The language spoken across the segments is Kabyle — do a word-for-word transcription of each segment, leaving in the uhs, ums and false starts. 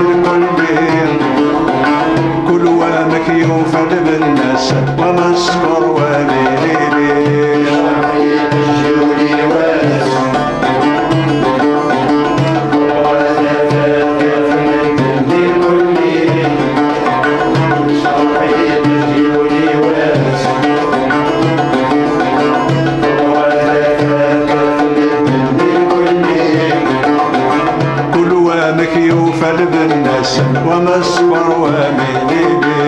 Kulli, kul wamek yufa lbennas, wa mesfur wa milili. Kul wamek yufa lbennas, wa mesfur wa milili.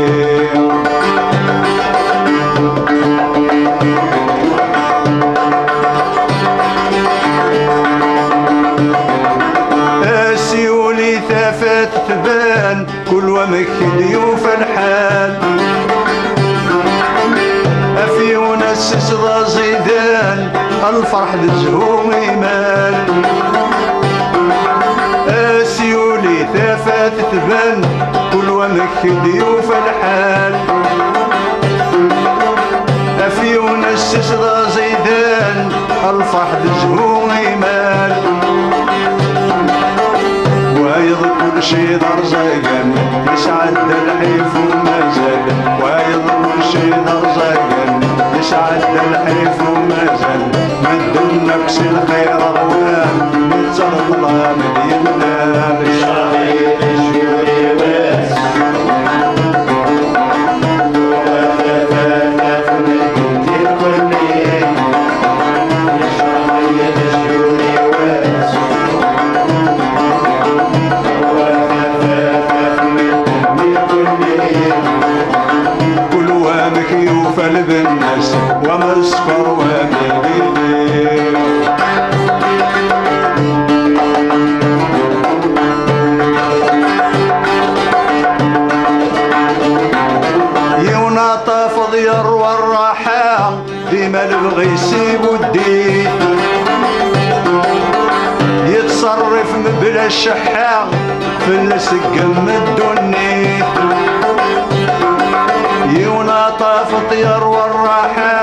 Asiwel i tafat tban, kul wamek i d-yufa lḥal. Af yiwen ass-is d aẓidan, lferḥ d zzhu imal. Asiwel i tafat tban, kul wamek i d-yufa lḥal. Af yiwen ass-is d aẓidan, lferḥ d zzhu imal. Wayeḍ kulci d arẓagan, yesɛedda lḥif u mazal. Wayeḍ kulci d arẓagan, yesɛedda lḥif u mazal. Medden akk si lxir ɣwan, netta d ṭṭlam d yemdan. Kul wamek yufa lbennas, wa mesfur wa milili. Yiwen aṭafeḍ yerwa rraḥa, dima lebɣi-s ibudd-it. Yettṣerrif mebla cceḥḥa, fell-as teggem ddunit. Yiwen aṭafeḍ yerwa rraḥa,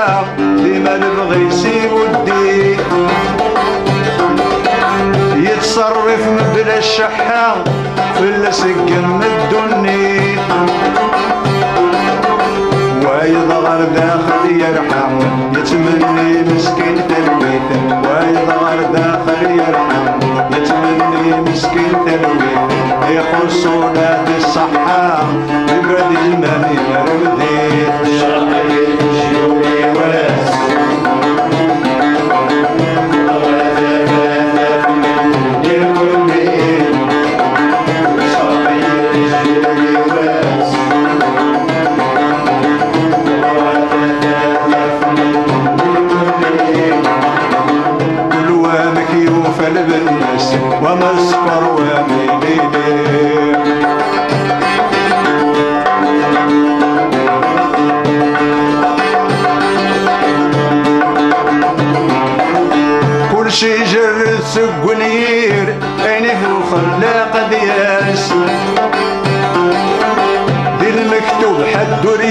dima lebɣi-s ibudd-it. Yettṣerrif mebla cceḥḥa, fell-as teggem ddunit. Wayeḍ ɣer daxel yerḥa, yettmenni meskin talwit. Wayeḍ ɣer daxel yerḥa, yettmenni meskin talwit. Ixuṣṣ ula d ṣṣeḥḥa, yebra-d i lmal yerwed-it. Ccṛeɛ yeccuɛ i wass. Kul wamek yufa lbennas, wa mesfur wa milili. Kulci ijerred seg wenyir, ayen i t-wexxer laqad yas. Di lmektub ḥedd ur